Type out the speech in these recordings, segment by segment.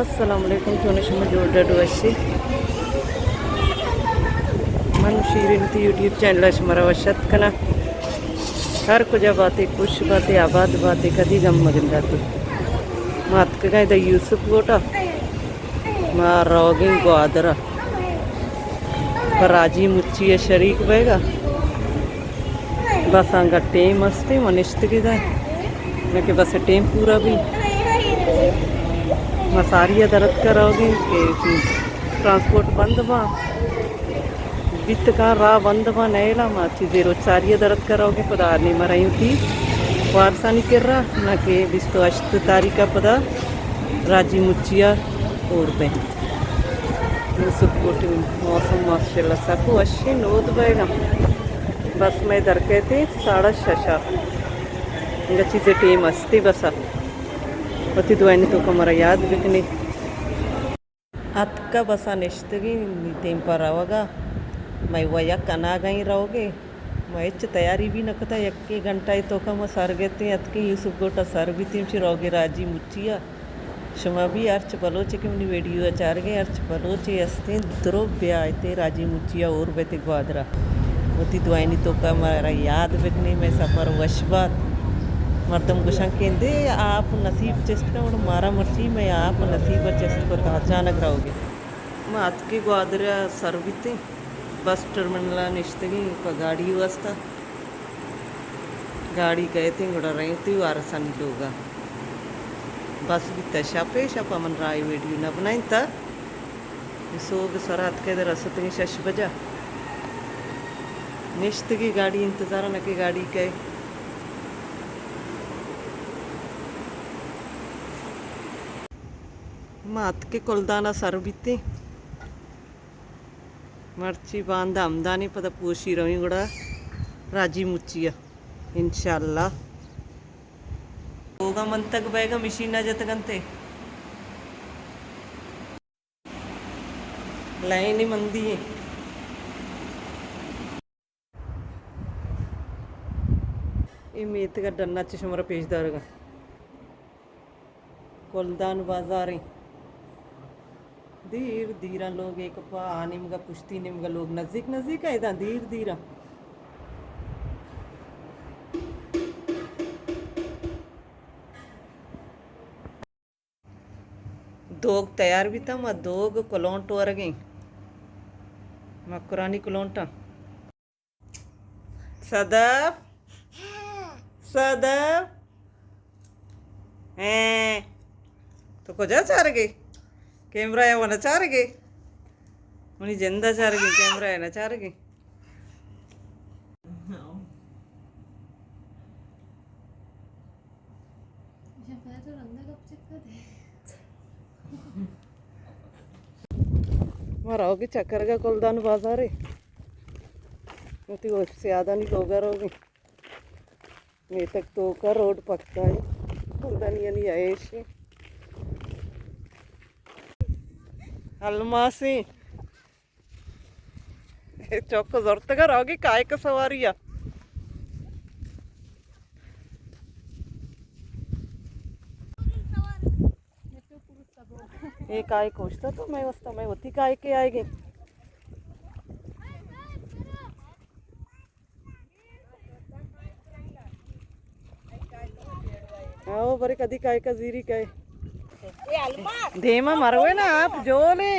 السلام علیکم، چون شما؟ جوڑ ڈڈ وشی؟ من شیرین تی یوٹیوب چینل شما را وش اتک کناں۔ ہر کجا باتے، خوش باتے، آباد باتے، کدی گم مگنداتے۔ ما اتکگاں ادا یوسف گوٹا، ما روگیں گوادرا۔ پہ راجی مچی ء شریک بیگا۔ بس انگا ٹیم استے، ما نشتگی دیں، نہ کہ بس ٹیم پورا بی۔ ما ساری ء درت کروگیں کہ ٹرانسپورٹ بند باں، بیت کاں راہ بند باں، نیلاں ما چیزے روچ ساری ء درت کروگیں۔ خدا نی مرائیں تی وارسانی کرا، نہ کہ بیست و ہشت تاریخ ء پدا راجی مچی ء اور بیں۔ یوسف گوٹی موسم ماشاءاللہ سک وشیں، نود بیگا۔ بس مئے در کئیت ساڑا ششا۔ انگا چیزے ٹیم استی بسا۔ وتی دعائنی توکا مارا یاد بکنی۔ اتکا بسا نشتگیں، نی ٹیم پہ روگا۔ مئے و یک اناگائیں روگے۔ ما ہچ تیاری بھی نہ کتا، یکے گھنٹہ ء توکا ما سر گتیں، اتکیں یوسف گوٹا سر بیتیں، چہ روگے راجی مچی ء۔ شما بھی ہرچ بلوچے کہ منی ویڈیو ء چارگے، ہرچ بلوچے ہستیں، درو بیایتے راجی مچی ء اور بیتے گوادرا۔ وتی دعائنی توکا مارا یاد بکنے، مئے سفر وش بات۔ مردم گوشاں کہ اندے آپ نصیب چست کن، گڑا مارا مرچی مئے آپ نصیب ء چست کت، اچانک روگے۔ ما اتکیں گوادر ء سر بیتیں، بس ٹرمینل ء نشتگیں پہ گاڑی واسطہ۔ گاڑی کئیتیں گڑا رئیتیں وارسانی لوگا۔ بس بیتہ شپے، شپ ء من راہ ء ویڈیو نہ بنائینتہ۔ سوب سرا اتکہ دے رستگیں شش بجہ۔ نشتگی گاڑی انتظار نہ کہ گاڑی کئے۔ ما اتکیں کلدان ء سر بیتیں۔ مرچی باندا ہمدانی پدا پوشی رویں گڑا راجی مچی ء انشاءاللہ۔ لوگا منتگ بیگا مشین نہ جتگ انتے۔ لائن مندی ایں۔ اے میتگ ء ڈن ء چہ شمارا پیش دارگ ء۔ کلدان بازار ایں۔ دیر دیراں لوگ، ایک پا آ نیمگا، پشتی نیمگا لوگ نزیک نزیک ء، اداں دیر دیراں۔ دوگ تیار بیتاں، ما دوگ کلونٹ ورگیں۔ مکرانی کلونٹاں۔ صدف، صدف، ہیں، تو کجا چارگے؟ کیمرہ ء نہ چارگے؟ منی جند ء چارگے، کیمرہ ء نہ چارگے۔ ما روگی چکرگا کلدان بازارے۔ وتی سیادانی لوگا روگی۔ میتگ توکا روڈ پکا ایں۔ کلدانیانی عیش ایں۔ الماسی۔ اے چوک زرتگ ء روگی کائک سواری ء۔ اے کائک اوشتا تو مئے واسطہ، مئے وتی کائک ء آئیگی۔ او برے کدی کائے کا زیری کائے۔ دیما مروے نا آپ جولے۔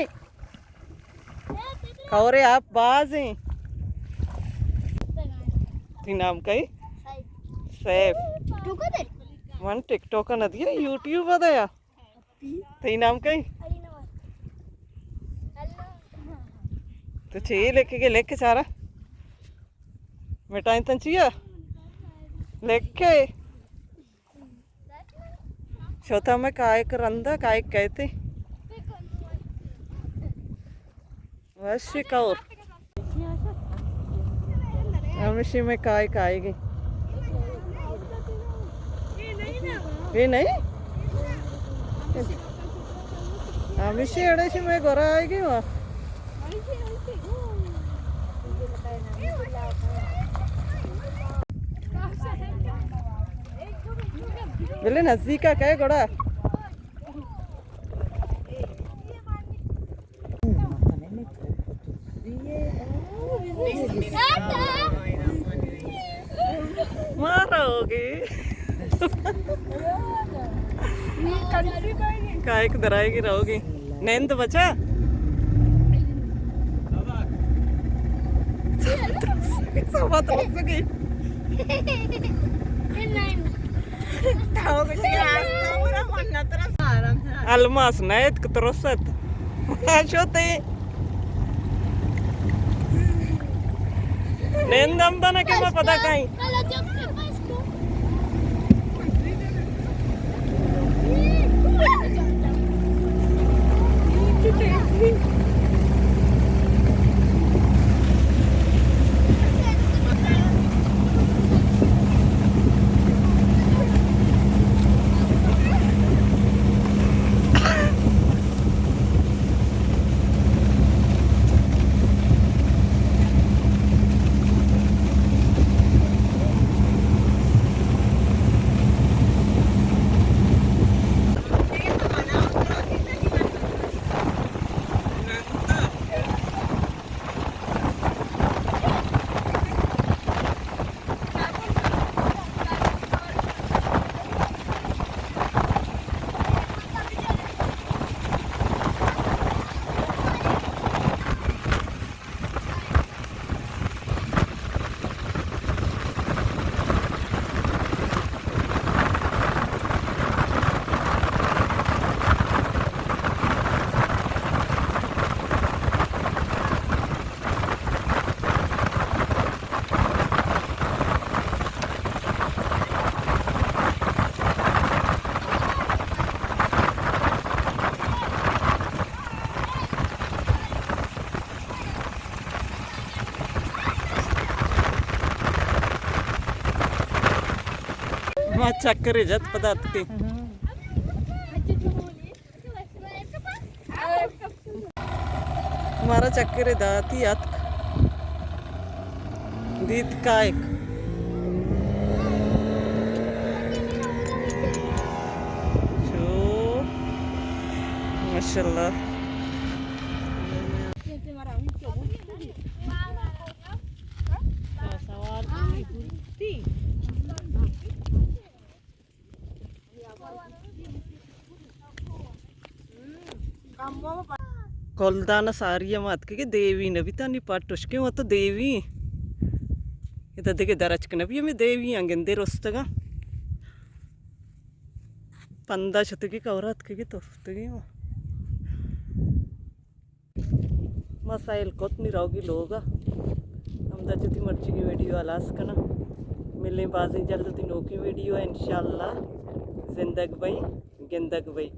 کورے آپ بازیں۔ تی نام کئی؟ سیف۔ من ٹک ٹاک نہ دیا، یوٹیوب دیا۔ تئی نام کئی؟ تو چے لکھ کے لکھ چارا؟ مٹائیں تن چیا؟ لکھ کے۔ شوتا میں کائک رندا، کائک کہتے۔ بس شکور۔ ہمیشی میں کائے کائے گی۔ یہ نہیں؟ ہمیشی اڑے شی میں گورا آئے گی وا۔ بلے نزدیک آ کئے گڑا۔ کائک درائے گی رہو گی۔ نند بچا۔ سبا ترس گئی۔ الماس نہ اتک ترست۔ شوتے۔ نندم دانا کہ ما پدا کائیں۔ ما چکرے جت پدا اتکیں۔ مارا چکرے داتی اتک۔ دیت کائک۔ چو۔ ماشاءاللہ۔ کلدان ءَ ساری ءَ ما اتکگیں، دیوی نہ بیت، نی پٹ اشکیں وت دیوی۔ ادا دگہ درچک نہ بی، ہمے دیوی آں گندے رستگاں۔ پندا شتگی کورا اتکگی تفتگی ما۔ ما سیل کت نی روگی لوگا۔ ہمدا چہ وتی مرچیگی ویڈیو ہلاس کناں۔ ملیں بازیں جلد وتی نوکیں ویڈیو ءَ انشاءاللہ۔ زندگ بئیں، گندگ بئیں۔